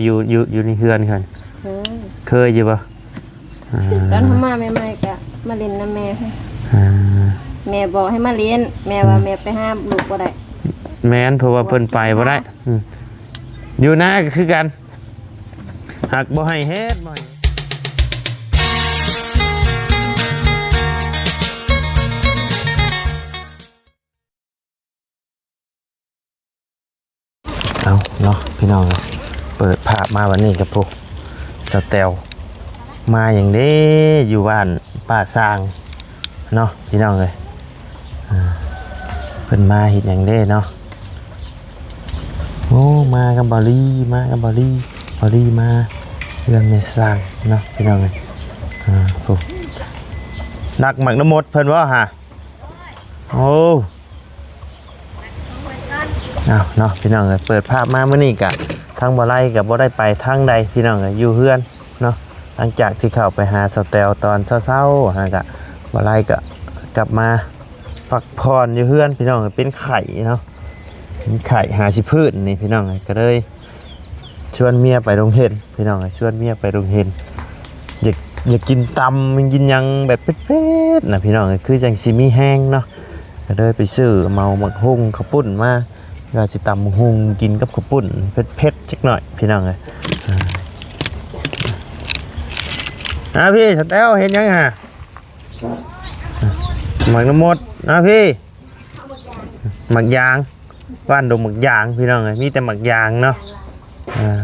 ຢູ່ ຢູ່ ຢູ່ໃນເຮືອນເພິ່ນ ເຄີຍ ເຄີຍຢູ່ບໍ່? ອ່າ ຕອນເຮົາມາໃໝ່ໆ ກະມາຫຼິ້ນນຳແມ່ ອ່າ ແມ່ບອກໃຫ້ມາຫຼິ້ນ ແມ່ວ່າ ອືມ ແມ່ໄປຫາລູກບໍ່ໄດ້ ແມ່ນ ເພາະວ່າເພິ່ນໄປບໍ່ໄດ້ ອືມ ຢູ່ນາກໍຄືກັນ ຫາກບໍ່ໃຫ້ເຮັດ ບໍ່ໃຫ້ ເອົາເນາະພີ່ນ້ອງ ເປີດພາບມາບັດນີ້ກໍ ໂອ້ ສາວແຕວມາຫຍັງເດ້ ຢູ່ບ້ານປ້າຊ່າງເນາະພີ່ນ້ອງເອີຍ ອ່າ ເພິ່ນມາເຮັດຫຍັງເດ້ເນາະ ໂອ້ ມາກັບບ່າວລີ ມາກັບບ່າວລີ ບ່າວລີມາເຮືອນແມ່ຊ່າງເນາະພີ່ນ້ອງເອີຍ ອ່າ ໂອ້ ນັກໝາກນ້ຳມົດເພິ່ນບໍ່ຫາ? ໂອ້ ອ້າວເນາະ ພີ່ນ້ອງເອີຍ ເປີດພາບມາມື້ນີ້ກະ ທາງບ່າວໄລກໍບໍ່ໄດ້ໄປທາງໃດ ພີ່ນ້ອງເອີຍ ຢູ່ເຮືອນເນາະ ຫຼັງຈາກທີ່ເຂົ້າໄປຫາສາວແຕວຕອນເຊົ້າໆ ຫາກະ ບ່າວໄລກໍກັບມາພັກຜ່ອນຢູ່ເຮືອນ ພີ່ນ້ອງເອີຍ ເປັນໄຂ້ເນາະ ເປັນໄຂ້ ຫາຊິພື້ນນີ້ ພີ່ນ້ອງເອີຍ ກໍເລີຍ ຊວນເມຍໄປໂຮງຮຽນ ພີ່ນ້ອງເອີຍ ຊວນເມຍໄປໂຮງຮຽນ ຢາກ ຢາກກິນຕຳ ກິນຫຍັງແບບເຜັດໆນະ ພີ່ນ້ອງເອີຍ ຄືຈັ່ງຊິມີແຮງເນາະ ກໍເລີຍໄປຊື້ເອົາໝາກຫຸ່ງ ເຂົ້າປຸ້ນມາ ວ່າຊິຕຳໝາກຫຸ່ງກິນກັບເຂົ້າປຸ້ນ ເຜັດໆຈັກໜ້ອຍ ພີ່ນ້ອງເອີຍ ອ່າ ອ່າ ພີ່ ສາວແຕວ ເຮັດຫຍັງຫາ? ໝາກນ້ຳມົດ ອ່າ ພີ່ ໝາກຢາງ ບ້ານດົງໝາກຢາງ ພີ່ນ້ອງເອີຍ ມີແຕ່ໝາກຢາງເນາະ ອ່າ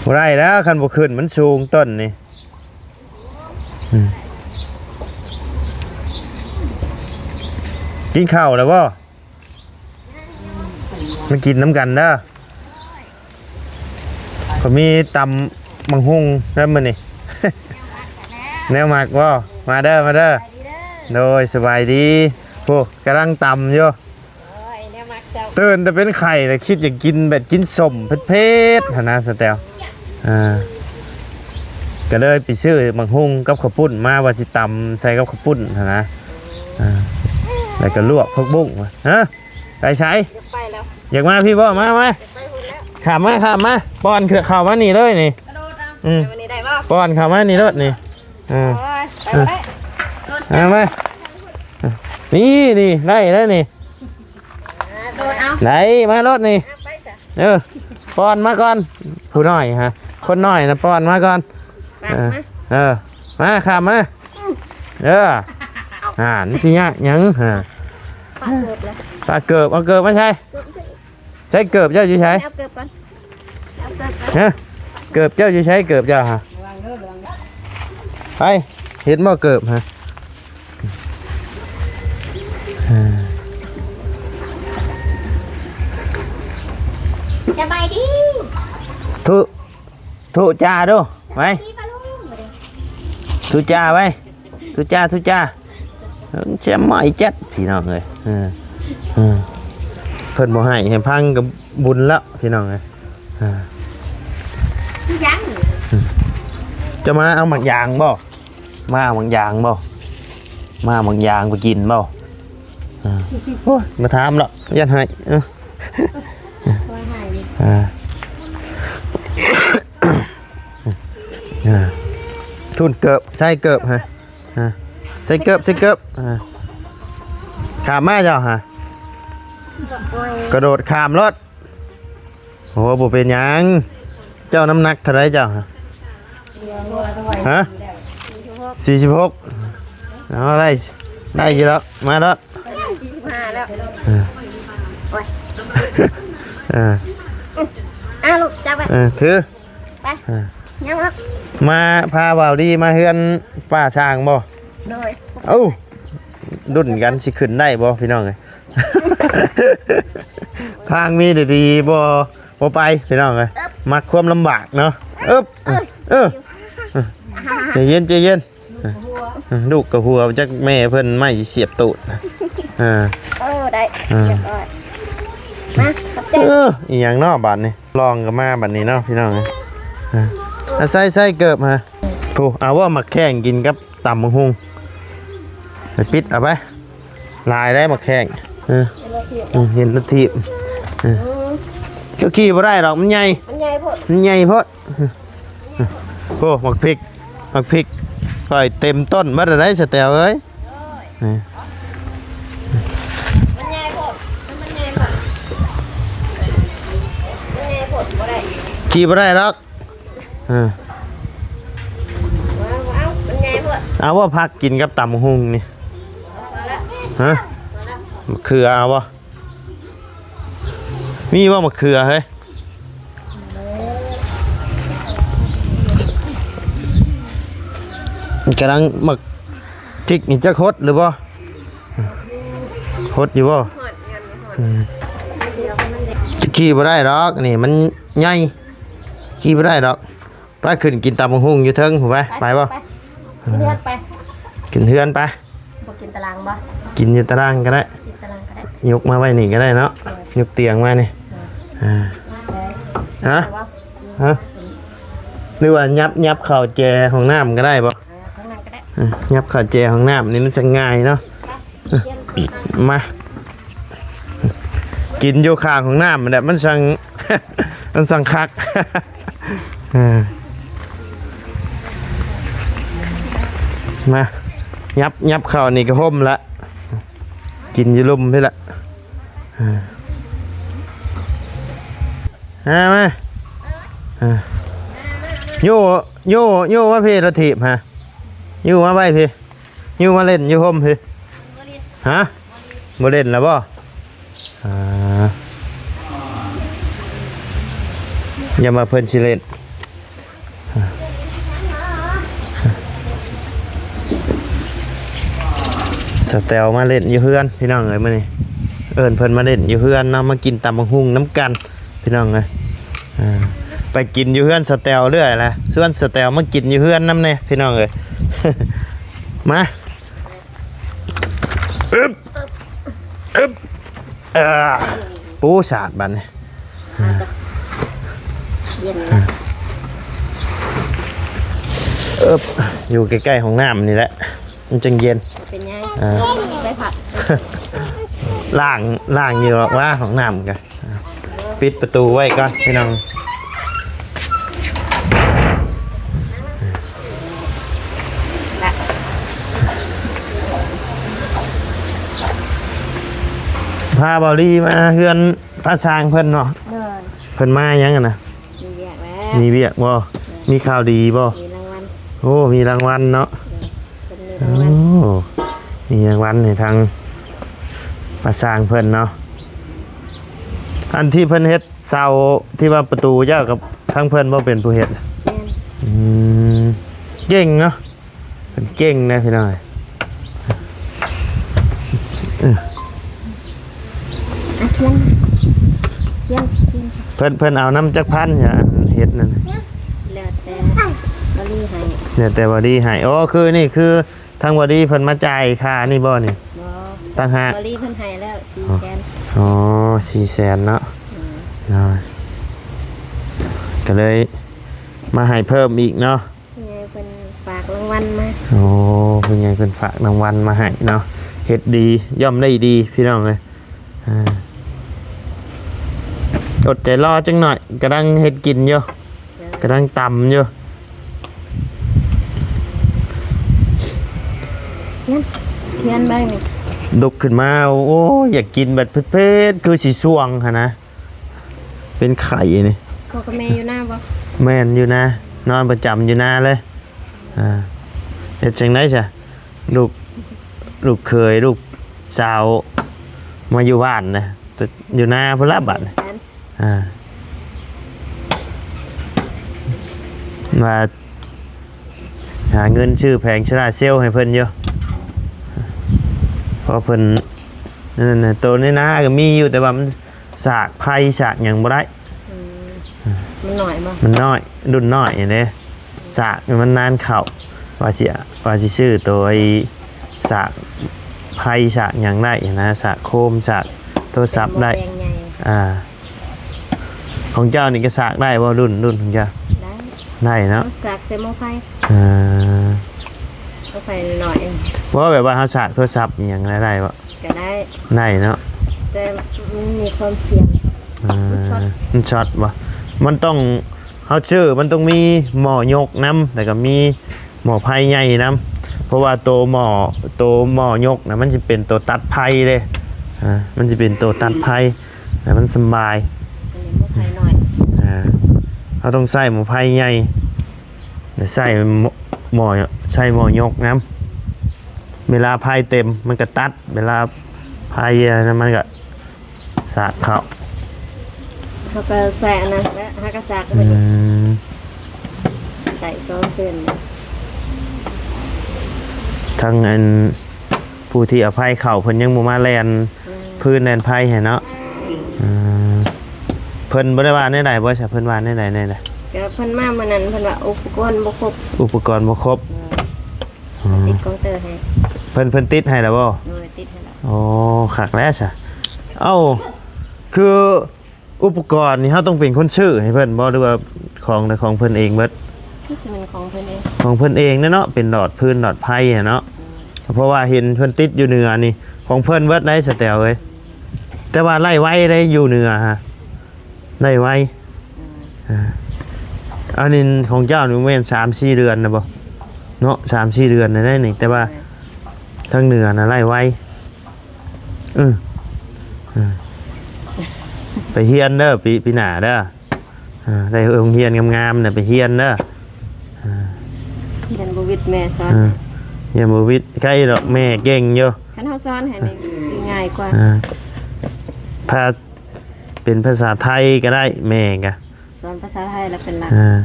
ບໍ່ໄດ້ແລ້ວ ຄັນບໍ່ຂຶ້ນ ມັນສູງຕົ້ນນີ້ ອືມ ກິນເຂົ້າແລ້ວບໍ່? ມາກິນນຳກັນເດີ ຂ້ອຍມີຕຳໝາກຫຸ່ງນຳມື້ນີ້ ແນວມັກບໍ່? ມາເດີ ມາເດີ ໂດຍ ສະບາຍດີ ໂອ້ ກຳລັງຕຳຢູ່ ໂອ້ຍ ແນວມັກເຈົ້າ ຕື່ນແຕ່ເປັນໄຂ້ລະ ຄິດຢາກກິນແບບກິນສົ້ມເຜັດໆຫັ້ນນະ ສາວແຕວ ອ່າ ກໍເລີຍໄປຊື້ໝາກຫຸ່ງກັບເຂົ້າປຸ້ນມາ ວ່າຊິຕຳໃສ່ກັບເຂົ້າປຸ້ນຫັ້ນນະ ອ່າ ແລ້ວກໍລວກຜັກບຸ້ງ ຮະ ໄປໃສ? ຢາກໄປແລ້ວ ຢາກມາພີ້ບໍ່? ມາ ມາ ຢາກໄປພຸ້ນແລ້ວ ຂ້າມມາ ຂ້າມມາ ປ້ອນເຂົ້າມານີ້ເລີຍນີ້ ກະໂດດເອົາ ອືມ ໄປວັນນີ້ໄດ້ບໍ່? ປ້ອນເຂົ້າມານີ້ໂລດນີ້ ອ່າ ໂອ້ຍ ໄປບໍ່ໄດ້ ອ່າ ມາ ນີ້ ນີ້ ໄດ້ແລ້ວນີ້ ອ່າ ໂດດເອົາ ໄດ້ ມາໂລດນີ້ ອ່າ ໄປຊະ ເອີ ປ້ອນມາກ່ອນ ຜູ້ນ້ອຍຫະ ຄົນນ້ອຍນະ ປ້ອນມາກ່ອນ ມາ ເອີ ມາ ເອີ ມາ ຂ້າມມາ ອືມ ເອີ ອ່າ ມັນຊິຍາກຫຍັງຫະ ປະເກີບລະ ປະເກີບ ເອົາເກີບມາໃສ່ ເກີບໃສ່ ໃສ່ເກີບເຈົ້າຢູ່ໃສ? ເອົາເກີບກ່ອນ ເອົາເກີບກ່ອນ ຮະ ເກີບເຈົ້າຢູ່ໃສ? ເກີບເຈົ້າຫະ ໄປ ເຫັນບໍ່ເກີບຫະ? ສະບາຍດີ ທຸ ທຸຈາດູ ໄປ ທຸຈາໄປ ທຸຈາ ທຸຈາ ແຊມມາອີແຈັດ ພີ່ນ້ອງເອີຍ ເອີ ເອີ ເພິ່ນບໍ່ໃຫ້ ໃຫ້ພັງກໍບຸນແລ້ວ ພີ່ນ້ອງເອີຍ ເອີ ອີຫຍັງ ເຈົ້າມາເອົາໝາກຢາງບໍ່? ມາເອົາໝາກຢາງບໍ່? ມາເອົາໝາກຢາງໄປກິນບໍ່? ເອີ ໂອ້ຍ ມາຖາມແລ້ວ ຢ້ານໃຫ້ ເອີ ວ່າໃຫ້ນີ້ ອ່າ ອ່າ ທຸນເກີບ ໃສ່ເກີບຫະ ອ່າ ໃສ່ເກີບ ໃສ່ເກີບ ອ່າ ຂ້າມມາເຈົ້າຫະ ກະໂດດຂ້າມໂລດ ໂອ້ ບໍ່ເປັນຫຍັງ ເຈົ້ານ້ຳໜັກເທົ່າໃດເຈົ້າຫະ? ຮະ? ສີ່ສິບຫົກ ເອົາ ໄດ້ ໄດ້ຢູ່ແລ້ວ ມາໂລດ ສີ່ສິບຫ້າແລ້ວ ເອີ ໂອ້ຍ ເອີ ອ່າ ລູກ ຈັບໄວ້ ເອີ ຖື ໄປ ອ່າ ຍັງອອກ ມາພາບ່າວດີມາເຮືອນປ້າຊ່າງບໍ່? ໂດຍ ເອົ້າ ລຸ້ນກັນຊິຂຶ້ນໄດ້ບໍ່ ພີ່ນ້ອງເອີຍ ທາງມີແຕ່ດີ ບໍ່ ບໍ່ໄປ ພີ່ນ້ອງເອີຍ ມັກຄວາມລຳບາກເນາະ ເອີບ ເອີ ໃຈເຢັນ ໃຈເຢັນ ລູກກະຫົວ ຈັກແມ່ເພິ່ນໄມ້ສຽບຕູດ ອ່າ ໂອ້ ໄດ້ ອ່າ ຮຽບຮ້ອຍ ມາ ຂອບໃຈ ເອີ ອີຫຍັງເນາະບາດນີ້ ລອງກໍມາບາດນີ້ເນາະ ພີ່ນ້ອງເອີຍ ອ່າ ໃສ່ ໃສ່ເກີບຫະ ຜູ້ ເອົາບໍ່ໝາກແຂ້ງກິນກັບຕຳບັກຫຸ່ງ ໄປປິດເອົາໄປ ຫຼາຍໄດ໋ໝາກແຂ້ງ ເອີ ເຫັນລົດຖີບ ເອີ ເອີ ເຈົ້າຂີ່ບໍ່ໄດ້ດອກ ມັນໃຫຍ່ ມັນໃຫຍ່ໂພດ ມັນໃຫຍ່ໂພດ. ໂອ້ ໝາກພິກ ໝາກພິກຂ້ອຍເຕັມຕົ້ນໝົດແລ້ວໄດ໋ ສະແຕວເອີຍ. ນີ້ ມັນໃຫຍ່ໂພດ ມັນໃຫຍ່ໂພດ ມັນໃຫຍ່ໂພດ ບໍ່ໄດ້ ຂີ່ບໍ່ໄດ້ດອກ. ເອີ ເອົາ ເອົາ ມັນໃຫຍ່ໂພດ ເອົາບໍ່ ຜັກກິນກັບຕຳບັກຫຸ່ງນີ້ ພໍລະ ຮະ ພໍລະ ມະເຂືອເອົາບໍ່? ມີບໍ່ມະເຂືອເຮີ້ຍ? ກຳລັງໝາກພິກນີ້ ຈັກຫົດຫຼືບໍ່? ຫົດຢູ່ບໍ່? ອືມ ຂີ່ບໍ່ໄດ້ດອກ ນີ້ມັນໃຫຍ່ ຂີ່ບໍ່ໄດ້ດອກ. ໄປຂຶ້ນກິນຕຳບັກຫຸ່ງຢູ່ເທິງພຸ້ນໄປ ໄປ ໄປບໍ່? ໄປ ຂຶ້ນເຮືອນໄປ ຂຶ້ນເຮືອນໄປ. ບໍ່ກິນຕາລາງບໍ່? ກິນຢູ່ຕາລາງກໍໄດ້ ກິນຕາລາງກໍໄດ້ ຍົກມາໄວ້ນີ້ກໍໄດ້ເນາະ ເອີ ຍົກຕຽງມານີ້ ເອີ ອ່າ ຮະ ຮະ ຫຼືວ່າຫຍັບ ຫຍັບເຂົ້າແຈຫ້ອງນ້ຳກໍໄດ້ບໍ່? ເອີ ທາງນັ້ນກໍໄດ້ ເອີ ຫຍັບເຂົ້າແຈຫ້ອງນ້ຳນີ້ມັນຊິງ່າຍເນາະ. ມາ ກິນຢູ່ຂ້າງຫ້ອງນ້ຳຫັ້ນແຫຼະ ມັນຊ່າງ ມັນຊ່າງຄັກ. ເອີ ມາ ຫຍັບ ຫຍັບເຂົ້ານີ້ກໍຮົ່ມລະ ກິນຢູ່ລຸ່ມພີ້ລະ. ເອີ ມາ ມາ ເອີ ໂຍ ໂຍ ໂຍມາພີ້ ລະຖີບຫາ ໂຍມາໄວ້ພີ້. ຢູ່ມາຫຼິ້ນຢູ່ຮົ່ມພີ້ ຮະ ບໍ່ຫຼິ້ນແລ້ວບໍ່? ອ່າ ຢ່າວ່າເພິ່ນຊິຫຼິ້ນ ສະແຕວມາຫຼິ້ນຢູ່ເຮືອນ ພີ່ນ້ອງເອີຍ ມື້ນີ້ເອີ້ນເພິ່ນມາຫຼິ້ນຢູ່ເຮືອນເນາະ ມາກິນຕຳບັກຫຸ່ງນຳກັນ ພີ່ນ້ອງເອີຍ. ອ່າ ໄປກິນຢູ່ເຮືອນສະແຕວເລື້ອຍແຫຼະ ຊວນສະແຕວມາກິນຢູ່ເຮືອນນຳແດ່ ພີ່ນ້ອງເອີຍ. ມາ ອຶບ ອຶບ ເອີ ປູສາດບັດນີ້ ເຢັນນະ ອຶບ ຢູ່ໃກ້ໆຫ້ອງນ້ຳນີ້ແຫຼະ ມັນຈັ່ງເຢັນ ເປັນຫຍັງ ເອີ ໄດ້ພັກ ລ້າງ ລ້າງຢູ່ດອກວ່າຫ້ອງນ້ຳກະ ປິດປະຕູໄວ້ກ່ອນພີ່ນ້ອງ ພາເບົາລີມາເຮືອນ ພາຊ່າງເພິ່ນເນາະ ໂດຍ ເພິ່ນມາຫຍັງຫັ້ນນະ ມີວຽກແລ້ວ ມີວຽກບໍ່ ໂດຍ ມີຂ່າວດີບໍ່ ມີລາງວັນ ໂອ້ ມີລາງວັນເນາະ ໂດຍ ເພິ່ນມີລາງວັນ ໂອ້ ມີລາງວັນໃຫ້ທາງພາຊ່າງເພິ່ນເນາະ ອັນທີ່ເພິ່ນເຮັດເສົາທີ່ວ່າປະຕູເຈົ້າກັບທາງເພິ່ນບໍ່ເປັນຜູ້ເຮັດ ແມ່ນ ອືມ ເກັ່ງເນາະ. ເພິ່ນເກັ່ງນະພີ່ນ້ອງ ເອີ ອ່ະ ຂຽນ ຂຽນ ຂຽນ ເພິ່ນ ເພິ່ນເອົານຳຈັກພັນ ອັນເຮັດນັ້ນ ແລ້ວແຕ່ວາລີໃຫ້ ແລ້ວແຕ່ວາລີໃຫ້ ອໍ ຄືນີ້ຄືທາງວາລີເພິ່ນມາຈ່າຍຄ່ານີ້ບໍ່ນີ້ ບໍ່ ຕ່າງຫາກ ວາລີເພິ່ນໃຫ້ແລ້ວສີ່ແສນ ອໍ ສີ່ແສນເນາະ ອືມ ເນາະ ກໍເລີຍມາໃຫ້ເພີ່ມອີກເນາະ. ຜູ້ໃຫຍ່ເພິ່ນຝາກລາງວັນມາ ໂອ້ ຜູ້ໃຫຍ່ເພິ່ນຝາກລາງວັນມາໃຫ້ເນາະ ເຮັດດີຍ່ອມໄດ້ດີພີ່ນ້ອງເອີຍ ອ່າ ອົດໃຈລໍຈັກໜ້ອຍ ກຳລັງເຮັດກິນຢູ່ ເອີ ກຳລັງຕຳຢູ່ ຂຽນ ຂຽນໃບນີ້ ລຸກຂຶ້ນມາ ໂອ້ ຢາກກິນແບບເຜັດໆ ຄືຊິສ່ວງຫັ້ນນະ. ເປັນໄຂ້ນີ້ ພໍ່ກັບແມ່ຢູ່ນາບໍ່? ແມ່ນ ຢູ່ນາ ນອນປະຈຳຢູ່ນາເລີຍ ອ່າ ເຮັດຈັ່ງໃດຊະ ລູກ ລູກເຂີຍ ລູກສາວມາຢູ່ບ້ານນະ ຢູ່ນາພຸ້ນລະບາດນີ້ ອ່າ ວ່າຫາເງິນຊື້ແຜງໂຊລາເຊວໃຫ້ເພິ່ນຢູ່ ເພາະເພິ່ນ ນັ້ນນະ ໂຕໃນນາກໍມີຢູ່ ແຕ່ວ່າມັນ ສາກໄຜ່ສາກຫຍັງບໍ່ໄດ້ ອືມ ມັນນ້ອຍບໍ່? ມັນນ້ອຍ ລຸ້ນນ້ອຍເດ້ ສາກມັນນານເຂົ້າ ວ່າຊິ ວ່າຊິຊື້ໂຕໄອ້ສາກໄຜ່ສາກຫຍັງໄດ້ນະ ສາກໂຄມ ສາກໂທລະສັບໄດ້ ແປງໃຫຍ່ ອ່າ ຂອງເຈົ້ານີ້ກໍສາກໄດ້ບໍ່? ລຸ້ນ ລຸ້ນຂອງເຈົ້າ ໄດ້ ໄດ້ເນາະ ສາກໃສ່ໝໍ້ໄຟ ອ່າ ໝໍ້ໄຟນ້ອຍ ບໍ່ ແບບວ່າເຮົາສາກໂທລະສັບອີ່ຫຍັງໄດ້ບໍ່? ກໍໄດ້ ໄດ້ເນາະ ແຕ່ມັນມີຄວາມສ່ຽງ ອ່າ ມັນຊັອດ ມັນຊັອດບໍ່? ມັນຕ້ອງ ເຮົາຊື້ມັນຕ້ອງມີໝໍ້ຍົກນຳ ແລ້ວກໍມີໝໍ້ໄຟໃຫຍ່ນຳ ເພາະວ່າໂຕໝໍ້ ໂຕໝໍ້ຍົກນະ ມັນຊິເປັນໂຕຕັດໄຟເດ້ ອ່າ ມັນຊິເປັນໂຕຕັດໄຟ ແລ້ວມັນສຳບາຍ ອັນນີ້ໝໍ້ໄຟນ້ອຍ ອ່າ ເຮົາຕ້ອງໃຊ້ໝໍ້ໄຟໃຫຍ່ ແລ້ວໃຊ້ໝໍ້ ໝໍ້ ໃຊ້ໝໍ້ຍົກນຳ ເວລາໄຟເຕັມມັນກໍຕັດ ເວລາໄຟອັນນັ້ນມັນກໍ ສາດເຂົ້າ ເຮົາກໍໃສ່ອັນນັ້ນແຫຼະ ເຮົາກໍສາດ ອືມ ໃສ່ສອງເທື່ອ ທັງອັນຜູ້ທີ່ເອົາໄຟເຂົ້າ ເພິ່ນຍັງບໍ່ມາແລ່ນ ອືມ ພື້ນແລ່ນໄຟໃຫ້ເນາະ ອືມ ເພິ່ນບໍ່ໄດ້ວ່າແນວໃດບໍ່ຊະ? ເພິ່ນວ່າແນວໃດແດ່? ກໍເພິ່ນມາມື້ນັ້ນ ເພິ່ນວ່າອຸປະກອນບໍ່ຄົບ ອຸປະກອນບໍ່ຄົບ ເອີ ອໍ ຕິດກອງເຕີໃຫ້ ເພິ່ນ ເພິ່ນຕິດໃຫ້ແລ້ວບໍ່? ໂດຍ ຕິດໃຫ້ແລ້ວ ໂອ້ ຄັກແລ້ວຊະ ເອົ້າ ຄືອຸປະກອນນີ້ເຮົາຕ້ອງເປັນຄົນຊື້ໃຫ້ເພິ່ນບໍ່ ຫຼືວ່າຂອງ ຂອງເພິ່ນເອງເບິດ? ຄືຊິແມ່ນຂອງເພິ່ນເອງ ຂອງເພິ່ນເອງເນາະ ເປັນຫຼອດພື້ນຫຼອດໄຟຫັ້ນເນາະ ອືມ ເພາະວ່າເຫັນເພິ່ນຕິດຢູ່ເໜືອນີ້ ຂອງເພິ່ນເບິດໄດ໋ ສະແຕວເອີຍ ແຕ່ວ່າໄລ່ໄວໄດ໋ ຢູ່ເໜືອຫັ້ນ ໄດ້ໄວ ອືມ ອ່າ ອັນນີ້ຂອງເຈົ້ານີ້ແມ່ນສາມສີ່ເດືອນນະບໍ່ ເນາະ ສາມສີ່ເດືອນນະໄດ໋ນີ້ ແຕ່ວ່າ ແມ່ນ ທາງເໜືອນະໄລ່ໄວ ເອີ ເອີ ໄປຮຽນເດີ ປີ ປີໜ້າເດີ ເອີ ໄດ້ໂຮງຮຽນງາມໆນະ ໄປຮຽນເດີ ເອີ ຮຽນບໍ່ຫວິດແມ່ສອນ ເອີ ຮຽນບໍ່ຫວິດ ໃກ້ດອກ ແມ່ເກັ່ງຢູ່ ຄັນເຮົາສອນໃຫ້ນີ້ຊິງ່າຍກວ່າ ເອີ ພາ ເປັນພາສາໄທກໍໄດ້ ແມ່ກະສອນພາສາໄທແລ້ວເປັນຫຼັກ ອ່າ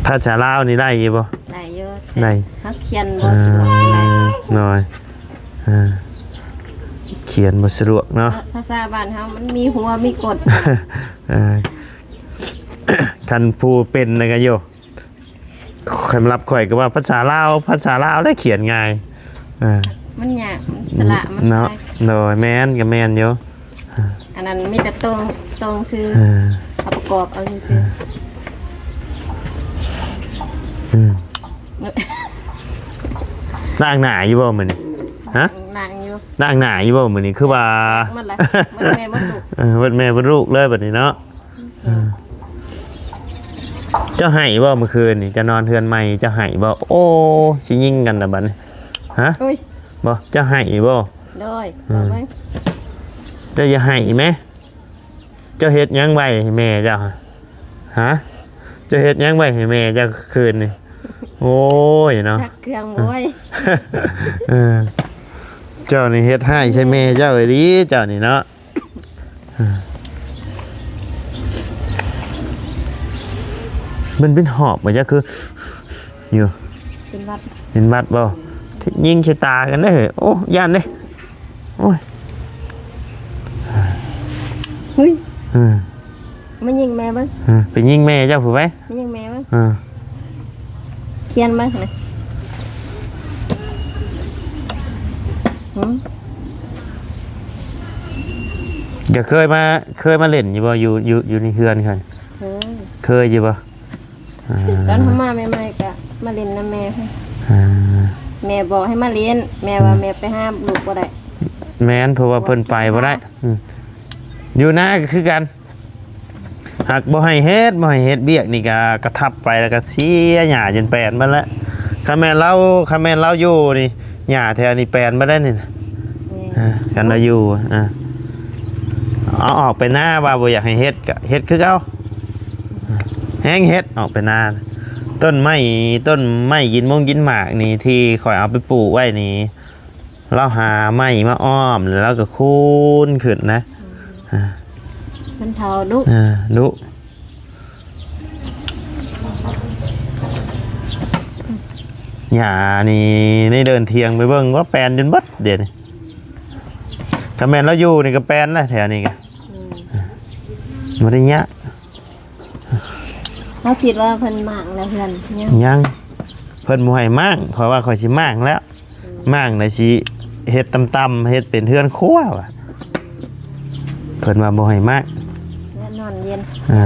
ພາສາລາວນີ້ໄດ້ຢູ່ບໍ່? ໄດ້ຢູ່ ໄດ້ ເຮົາຂຽນບໍ່ສະດວກປານໃດ ໂດຍ ອ່າ ຂຽນບໍ່ສະດວກເນາະ ພາສາບ້ານເຮົາມັນມີຫົວມີກົດ ເອີ ຄັນຜູ້ເປັນນະກະຢູ່ ສຳລັບຂ້ອຍກໍວ່າພາສາລາວ ພາສາລາວແລ້ວຂຽນງ່າຍ ອ່າ ມັນຍາກ ມັນສະຫຼະມັນເນາະ ໂດຍ ແມ່ນ ກໍແມ່ນຢູ່ ອ່າ ອັນນັ້ນມີແຕ່ຕົງ ຕົງຊື່ ອ່າ ເອົາປະກອບເອົາຊື່ໆ ອ່າ ອືມ ລ້າງໜ້າຢູ່ບໍ່ມື້ນີ້? ຮະ? ລ້າງຢູ່ ລ້າງໜ້າຢູ່ບໍ່ມື້ນີ້? ຄືວ່າ ມັນລະ ມັນແມ່ມັນລູກ ເອີ ເບິດແມ່ເບິດລູກເລີຍບັດນີ້ເນາະ. ເຈົ້າໄຫ້ບໍ່ມື້ຄືນນີ້? ເຈົ້ານອນເຮືອນໃໝ່ເຈົ້າໄຫ້ບໍ່? ໂອ້ ຊິຍິງກັນລະບັດນີ້ ຮະ? ໂອ້ຍ ບໍ່ ເຈົ້າໄຫ້ບໍ່? ໂດຍ ເອີ ເຈົ້າຢ່າໄຫ້ແມະ ເຈົ້າເຮັດຫຍັງໄວ້ໃຫ້ແມ່ເຈົ້າ? ຮະ? ເຈົ້າເຮັດຫຍັງໄວ້ໃຫ້ແມ່ເຈົ້າຄືນນີ້? ໂອ້ຍເນາະ ຊັກເຄື່ອງໂວ້ຍ ເອີ ເຈົ້ານີ້ເຮັດຮ້າຍໃສ່ແມ່ເຈົ້າອີ່ຫຼີ ເຈົ້ານີ້ເນາະ. ມັນເປັນຫອບບໍ່ຈັກ ຄືຢູ່ ເປັນຫວັດ ເປັນຫວັດບໍ່? ຍິງໃສ່ຕາກັນເດ້ ໂອ້ ຢ້ານເດ້ ໂອ້ຍ ເຮີ້ຍ ເອີ ມາຍິງແມ່ເບິ່ງ ເອີ ໄປຍິງແມ່ເຈົ້າພຸ້ນໄປ ມາຍິງແມ່ເບິ່ງ ເອີ ຂຽນມານະ ຫື ກໍເຄີຍມາ ເຄີຍມາຫຼິ້ນຢູ່ບໍ່? ຢູ່ ຢູ່ ຢູ່ໃນເຮືອນເພິ່ນ ເຄີຍ ເຄີຍຢູ່ບໍ່? ອ່າ ຕອນເຮົາມາໃໝ່ໆ ກໍມາຫຼິ້ນນຳແມ່ເພິ່ນ ອ່າ ແມ່ບອກໃຫ້ມາຫຼິ້ນ ແມ່ວ່າ ອືມ ແມ່ໄປຫາລູກບໍ່ໄດ້ ແມ່ນ ເພາະວ່າເພິ່ນໄປບໍ່ໄດ້ ອືມ ຢູ່ນາກໍຄືກັນ ຫາກບໍ່ໃຫ້ເຮັດ ບໍ່ໃຫ້ເຮັດວຽກນີ້ກະ ກະທັບໄປແລ້ວກະເສຍຫຍ້າຈົນແປນໝົດແລ້ວ. ຄັນແມ່ນລາວ ຄັນແມ່ນລາວຢູ່ນີ້ ຫຍ້າແຖວນີ້ແປນໝົດແລ້ວນີ້ນະ. ແມ່ນ ອ່າ ຄັນລາວຢູ່ ອ່າ ເອົາອອກໄປນາວ່າບໍ່ຢາກໃຫ້ເຮັດກະເຮັດຄືເກົ່າ. ແຮງເຮັດອອກໄປນາ. ຕົ້ນໄມ້ ຕົ້ນໄມ້ກິນມົງກິນໝາກນີ້ ທີ່ຂ້ອຍເອົາໄປປູກໄວ້ນີ້ ລາວຫາໄມ້ມາອ້ອມ ແລ້ວລາວກໍຄູນຂຶ້ນນະ. ອືມ ອ່າ ມັນເຖົ້າດຸ ອ່າ ດຸ. ຫຍ້ານີ້ ໃນເດີ່ນຖຽງໄປເບິ່ງວ່າແປນຈົນເບິດດຽວນີ້. ຄັນແມ່ນລາວຢູ່ນີ້ກໍແປນແຫຼະແຖວນີ້ກະ. ອືມ ບໍ່ໄດ້ຍາກ. ເຮົາຄິດວ່າເພິ່ນມ້າງແລ້ວເຮືອນ ຍັງ ຍັງ ເພິ່ນບໍ່ໃຫ້ມ້າງ ຂ້ອຍວ່າຂ້ອຍຊິມ້າງແລ້ວ ອືມ ມ້າງແລ້ວຊິເຮັດຕ່ຳໆ ເຮັດເປັນເຮືອນຄົວວ່າ ເພິ່ນວ່າບໍ່ໃຫ້ມ້າງ ແລ້ວນອນເຢັນ ອ່າ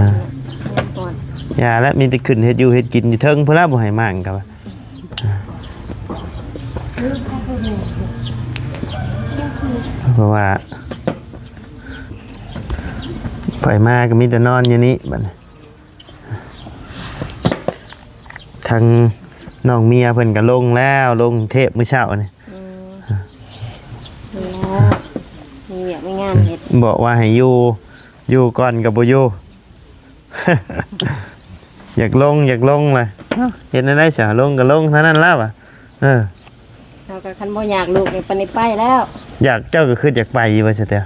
ຍາມຮ້ອນ ຢ່າແລ້ວ ມີແຕ່ຂຶ້ນເຮັດຢູ່ເຮັດກິນຢູ່ເທິງພຸ້ນລະ ບໍ່ໃຫ້ມ້າງກໍວ່າ ເພາະວ່າ ไปมาก็มีแต่นอนอยู่นี่บัดนี้ ทางน้องเมียเพิ่นก็ลงแล้ว ลงเทพฯมื้อเช้านี่ อืม มีแล้ว มีเวียกมีงานเฮ็ด บอกว่าให้อยู่ อยู่ก่อนก็บ่อยู่ อยากลง อยากลงเลย เอ้า เฮ็ดแนวใด๋ซะ ลงก็ลงเท่านั้นแล้วอะ เออ เฮาก็คันบ่อยากลูกนี่ปานนี้ไปแล้ว อยาก เจ้าก็คืออยากไปอยู่ว่าซะแท้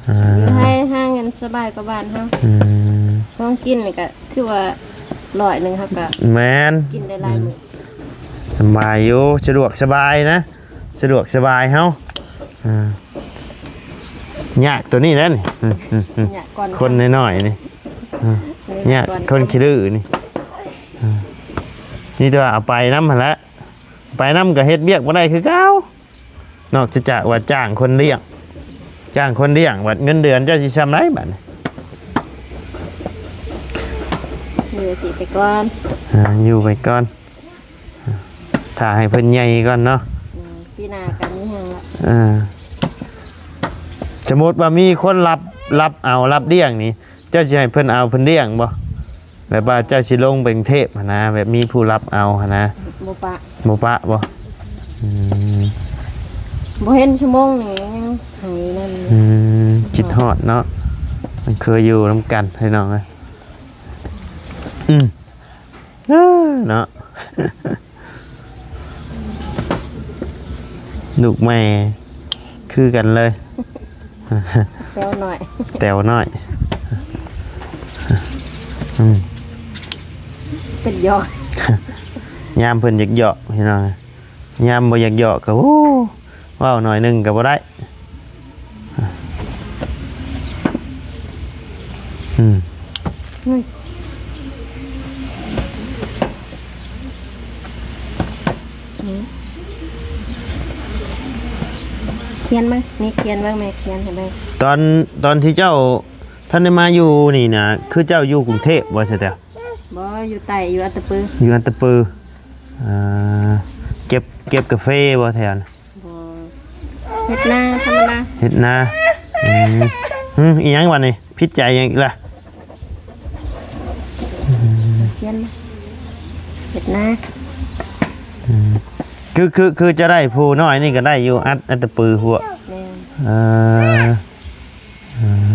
อ่า อยู่ไทหาเงินสบายกว่าบ้านเฮา อืม ของกินนี่ก็คือว่าร้อยหนึ่งเฮาก็ แม่น กินได้หลายมื้อ สบายอยู่ สะดวกสบายนะ สะดวกสบายเฮา อ่า ยากตัวนี้แหละนี่ อืม อืม อืม ยากก่อน คนน้อยๆนี่ อ่า ยากก่อน ยากคนขี้ดื้อนี่ อ่า มีแต่ว่าเอาไปนำหั่นแหละ ไปนำก็เฮ็ดเวียกบ่ได้คือเก่า นอกจากว่าจ้างคนเลี้ยง จ้างคนเลี้ยง บัดเงินเดือนเจ้าสิส่ำใดบัดนี้ อยู่สิไปก่อน อ่า อยู่ไปก่อน ถ้าให้เพิ่นใหญ่ก่อนเนาะ อืม ปีหน้าก็มีแฮงละ อ่า สมมุติว่ามีคนรับ รับเอา รับเลี้ยงนี่ เจ้าสิให้เพิ่นเอาเพิ่นเลี้ยงบ่ แบบว่าเจ้าสิลงไปกรุงเทพฯหั้นนะ แบบมีผู้รับเอาหั้นนะ บ่ปะ บ่ปะบ่ อืม บ่เห็นชั่วโมงนี่ยังให้นั่น อืม คิดฮอดเนาะ มันเคยอยู่นำกันพี่น้องเอ้ย อืม เอ้อ เนาะ ลูกแม่คือกันเลย แต๋วน้อย แต๋วน้อย อืม เป็นหยอก ยามเพิ่นอยากหยอกพี่น้อง ยามบ่อยากหยอกก็ โอ้ เว้าหน่อยหนึ่งก็บ่ได้ อืม เฮ้ย อืม เขียนเบิ่ง นี่เขียนเบิ่ง แม่เขียนให้เบิ่ง ตอน ตอนที่เจ้าทันได้มาอยู่นี่นะ คือเจ้าอยู่กรุงเทพฯบ่ ซะแต๋ว บ่ อยู่ใต้ อยู่อัตตะปือ อยู่อัตตะปือ อ่า เก็บ เก็บกาแฟบ่แถวนั้น บ่ เฮ็ดนาธรรมดา เฮ็ดนา อืม อืม อีหยังวะนี่ ผิดใจหยังอีกล่ะ อืม เขียน เฮ็ดนา อืม คือ คือ คือจะได้ผู้น้อยนี่ก็ได้อยู่ อัด อัตตะปือพวก แม่น เออ อืม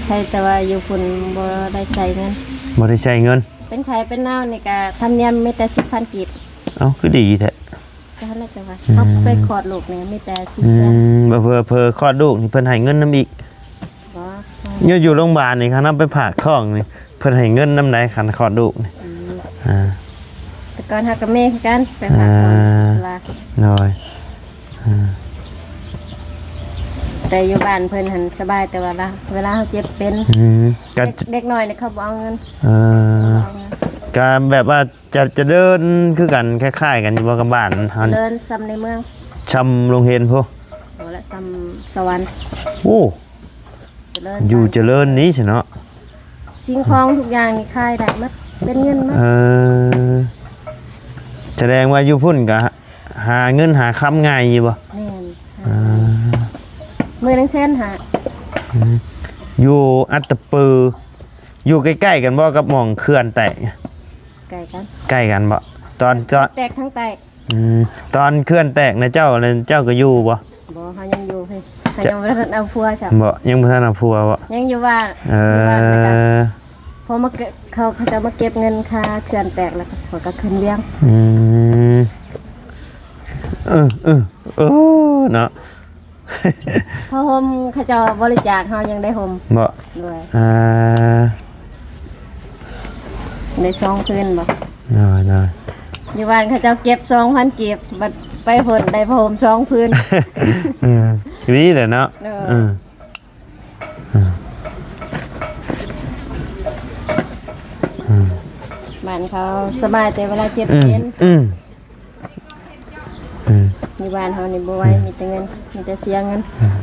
ใครแต่ว่าอยู่พุ้นบ่ได้ใช้เงิน บ่ได้ใช้เงิน เป็นไข้เป็นหนาวนี่ก็ธรรมเนียมมีแต่สิบพันกีบ เอ้า คือดีแท้ ก็นั่นแหละจ้ะว่า อืม เขาไปคลอดลูกนี่มีแต่สี่แสน อืม เผลอ เผลอคลอดลูกนี่เพิ่นให้เงินนำอีก บ่ อยู่ อยู่โรงพยาบาลนี่ คันเอาไปฝากท้องนี่ เพิ่นให้เงินนำใด๋ คันคลอดลูกนี่ อืม อ่า แต่ก่อนเฮาก็มีคือกัน ไปฝากท้อง อ่า สุรา โดย อ่า แต่อยู่บ้านเพิ่นหั่นสบาย แต่ว่าละ เวลาเฮาเจ็บเป็น อืม ก็ เด็ก เด็กน้อยนี่เขาบ่เอาเงิน เออ บ่เอาเงิน ก็แบบว่าจะ จะเดินคือกัน คล้ายๆกันอยู่บ่กับบ้านเฮา เจริญส่ำในเมือง ส่ำโรงเรียนพุ้น บ่ละ ส่ำสวรรค์ โอ้ เจริญ อยู่เจริญนี้สิเนาะ สิ่งของทุกอย่างนี่ขายได้หมด เป็นเงินหมด เออ แสดงว่าอยู่พุ้นก็หาเงินหาคำง่ายอยู่บ่ แม่น อ่า มื้อหนึ่งแสนห้า อืม อยู่อัตตะปือ อยู่ใกล้ๆกันบ่กับหม่องเขื่อนแตก ใกล้กัน ใกล้กันบ่ ตอน ตอน แตกทั้งแตก อืม ตอนเขื่อนแตกนะเจ้า เจ้าก็อยู่บ่ บ่ เฮายังอยู่เฮ้ย เฮา จะ ยังบ่ทันเอาผัวจ้ะ บ่ ยังบ่ทันเอาผัวบ่ ยังอยู่บ้าน เออ อยู่บ้านแล้วก็ พอมาเก็บ เขา เขาจะมาเก็บเงินค่าเขื่อนแตกแล้วก็ เขาก็ขึ้นเวียง อืม เออ เออ เออ เนาะ ผ้าห่มเขาเจ้าบริจาค เฮายังได้ห่ม บ่ ด้วย อ่า ได้สองผืนบ่ น้อยๆ อยู่บ้านเขาเจ้าเก็บสองพันกีบ บัดไปพุ้นได้ผ้าห่มสองผืน อืม ดีแหละเนาะ เออ อืม อืม อืม บ้านเขาสบายแต่เวลาเจ็บ อืม เป็น อืม อืม อยู่บ้านเฮานี่บ่ไหว อืม มีแต่เงิน มีแต่เสียเงิน อืม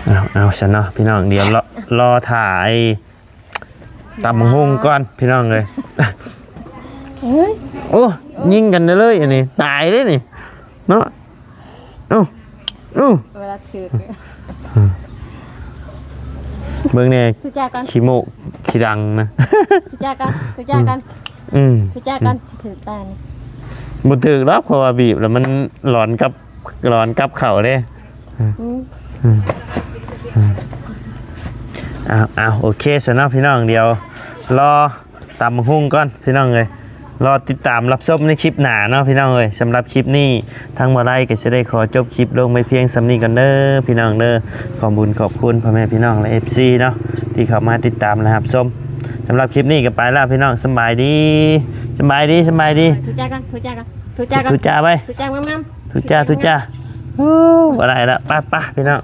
เอา เอาซะเนาะพี่น้อง เดี๋ยวรอ รอถ่าไอ้ตำบักหุ่งก่อนพี่น้องเอ้ย เฮ้ย โอ้ ยิงกันได้เลยอันนี้ ตายเลยนี่ เนาะ เอ้า ອື້ ເວລາຖືກ ເບິ່ງແດ່ ທຸຈາກ່ອນ ຂີ້ໂມກຂີ້ດັງນະ ທຸຈາກ່ອນ ທຸຈາກ່ອນ ອືມ ທຸຈາກ່ອນ ຊິຖືກຕານີ້ ບໍ່ຖືກດອກ ເພາະວ່າບີບແລ້ວມັນຫຼອນກັບ ຫຼອນກັບເຂົ້າເດ້ ອືມ ອືມ ເອົາ ເອົາ ໂອເຄຊະເນາະພີ່ນ້ອງ ດຽວລໍ ຕຳບັກຫຸ່ງກ່ອນພີ່ນ້ອງເອີຍ ລໍຕິດຕາມຮັບຊົມໃນຄລິບໜ້າເນາະພີ່ນ້ອງເອີຍ ສຳລັບຄລິບນີ້ທາງບໍ່ໄດ້ກໍຊິໄດ້ຂໍຈົບຄລິບລົງໄປພຽງສ່ຳນີ້ກ່ອນເດີພີ່ນ້ອງເດີ ຂອບບຸນຂອບຄຸນພໍ່ແມ່ພີ່ນ້ອງ ແລະ ເອັຟຊີ ເນາະ ທີ່ເຂົ້າມາຕິດຕາມ ແລະ ຮັບຊົມ ສຳລັບຄລິບນີ້ກໍໄປແລ້ວພີ່ນ້ອງ ສຳບາຍດີ ສຳບາຍດີ ສຳບາຍດີ ທຸຈາກ່ອນ ທຸຈາກ່ອນ ທຸຈາກ່ອນ ທຸຈາໄປ ທຸຈາງາມໆ ທຸຈາ ທຸຈາ ໂອ້ ບໍ່ໄດ້ລະ ໄປໆ ພີ່ນ້ອງ